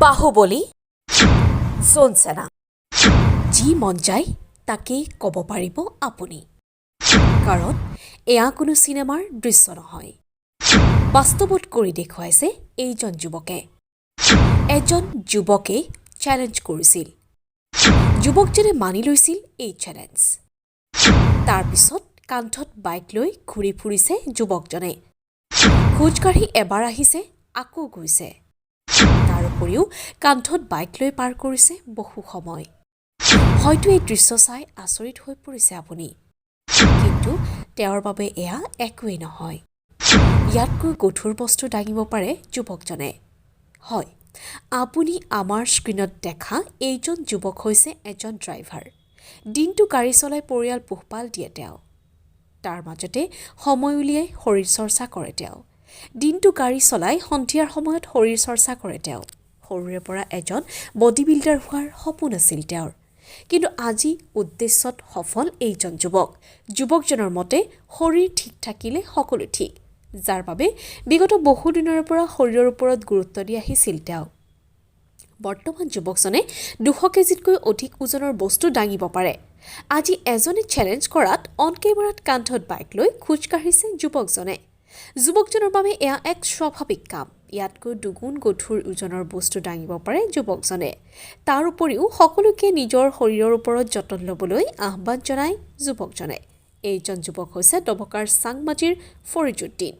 বাহুবলী, জন চেনা, যি মন যায় তাকেই ক'ব পাৰিব আপুনি, কাৰণ এয়া কোনো চিনেমাৰ দৃশ্য নহয়, বাস্তৱত কৰি দেখুৱাইছে এইজন যুৱকে। এজন যুৱকে চেলেঞ্জ কৰিছিল, যুৱকজনে মানি লৈছিল এই চেলেঞ্জ। তাৰপিছত কান্ধত বাইক লৈ ঘূৰি ফুৰিছে যুৱকজনে। খোজকাঢ়ি এবাৰ আহিছে, আকৌ গৈছে। তাৰ উপৰিও কান্ধত বাইক লৈ পাৰ কৰিছে বহু সময়। হয়তো এই দৃশ্য চাই আচৰিত হৈ পৰিছে আপুনি, কিন্তু তেওঁৰ বাবে এয়া একোৱেই নহয়। ইয়াতকৈ গধুৰ বস্তু দাঙিব পাৰে যুৱকজনে। হয়, আপুনি আমাৰ স্ক্ৰীণত দেখা এইজন যুৱক হৈছে এজন ড্ৰাইভাৰ। দিনটো গাড়ী চলাই পৰিয়াল পোহপাল দিয়ে তেওঁ। তাৰ মাজতে সময় উলিয়াই শৰীৰ চৰ্চা কৰে তেওঁ। দিনটো গাড়ী চলাই সন্ধিয়াৰ সময়ত শৰীৰ চৰ্চা কৰে তেওঁ। সৰুৰে পৰা এজন বডি বিল্ডাৰ হোৱাৰ সপোন আছিল তেওঁৰ, কিন্তু আজি উদ্দেশ্যত সফল এইজন যুৱক। যুৱকজনৰ মতে শৰীৰ ঠিক থাকিলে সকলো ঠিক, যাৰ বাবে বিগত বহুদিনৰে পৰা শৰীৰৰ ওপৰত গুৰুত্ব দি আহিছিল তেওঁ। বৰ্তমান যুৱকজনে 200 কেজিতকৈ অধিক ওজনৰ বস্তু দাঙিব পাৰে। আজি এজনে চেলেঞ্জ কৰাত অন কেমেৰাত কান্ধত বাইক লৈ খোজকাঢ়িছে যুৱকজনে। যুৱকজনৰ বাবে এয়া এক স্বাভাৱিক কাম। ইয়াতকৈ দুগুণ গধুৰ ওজনৰ বস্তু দাঙিব পাৰে যুৱকজনে। তাৰ উপৰিও সকলোকে নিজৰ শৰীৰৰ ওপৰত যতন ল'বলৈ আহ্বান জনায় যুৱকজনে। এইজন যুৱক হৈছে ডবকাৰ চাংমাজিৰ ফৰিজুদ্দিন।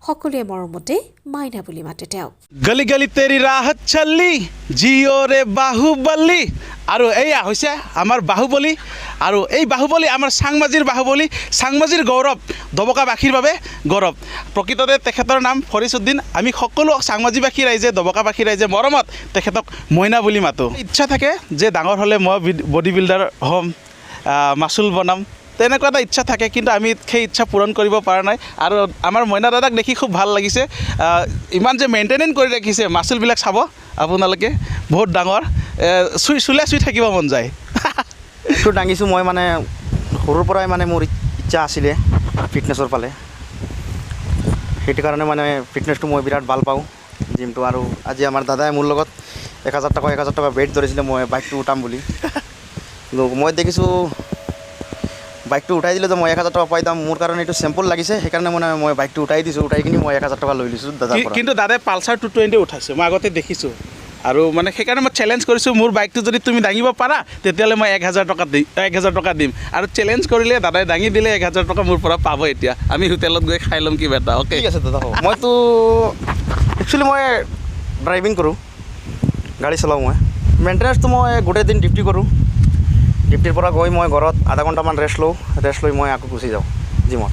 সকলোৱে মৰমতে মাইনা বুলি মাতে তেওঁক। गली गली तेरी राह चली, जियो रे बाहुबली। আৰু এয়া হৈছে আমাৰ বাহুবলী। আৰু এই বাহুবলী আমাৰ চাংমাজিৰ বাহুবলী, চাংমাজিৰ গৌৰৱ, ডবকাবাসীৰ বাবে গৌৰৱ। প্ৰকৃততে তেখেতৰ নাম ফৰিজুদ্দিন। আমি সকলো চাংমাজিবাসী ৰাইজে, ডবকাবাসী ৰাইজে মৰমত তেখেতক মইনা বুলি মাতোঁ। ইচ্ছা থাকে যে ডাঙৰ হ'লে মই বডি বিল্ডাৰ হ'ম, মাচুল বনাম, তেনেকুৱা এটা ইচ্ছা থাকে। কিন্তু আমি সেই ইচ্ছা পূৰণ কৰিব পৰা নাই। আৰু আমাৰ মইনা দাদাক দেখি খুব ভাল লাগিছে, ইমান যে মেইনটেইন কৰি ৰাখিছে। মাচুলবিলাক চাব আপোনালোকে, বহুত ডাঙৰ, চুই চুলে চুই থাকিব মন যায়। এইটো দাঙিছোঁ মই, মানে সৰুৰ পৰাই মানে মোৰ ইচ্ছা আছিলে ফিটনেছৰ ফালে। সেইটো কাৰণে মানে ফিটনেছটো মই বিৰাট ভাল পাওঁ, জিমটো। আৰু আজি আমাৰ দাদাই মোৰ লগত 1000 টকা 1000 টকা বেট ধৰিছিলে মই বাইকটো উঠাম বুলি। কিন্তু মই দেখিছোঁ বাইকটো উঠাই দিলে যে মই 1000 টকা পাই যাম, মোৰ কাৰণে এইটো চেম্পল লাগিছে। সেইকাৰণে মানে মই বাইকটো উঠাই দিছোঁ, উঠাই কিনি মই 1000 টকা লৈ লৈছোঁ দাদাৰ পৰা। কিন্তু দাদাই পালচাৰ 220 উঠাইছে, মই আগতে দেখিছোঁ। আৰু মানে সেইকাৰণে মই চেলেঞ্জ কৰিছোঁ, মোৰ বাইকটো যদি তুমি দাঙিব পাৰা, তেতিয়াহ'লে মই 1000 টকা দিম, 1000 টকা দিম। আৰু চেলেঞ্জ কৰিলে দাদাই দাঙি দিলে, 1000 টকা মোৰ পৰা পাব। এতিয়া আমি হোটেলত গৈ খাই ল'ম কিবা এটা, অ'কে? ঠিক আছে দাদা, হ'ব। মইতো একচুৱেলি মই ড্ৰাইভিং কৰোঁ, গাড়ী চলাওঁ মই। মেইনটেনেঞ্চটো মই গোটেই দিন ডিউটি কৰোঁ। ডিউটিৰ পৰা গৈ মই ঘৰত আধা ঘণ্টামান ৰেষ্ট লওঁ, ৰেষ্ট লৈ মই আকৌ গুচি যাওঁ জিমত।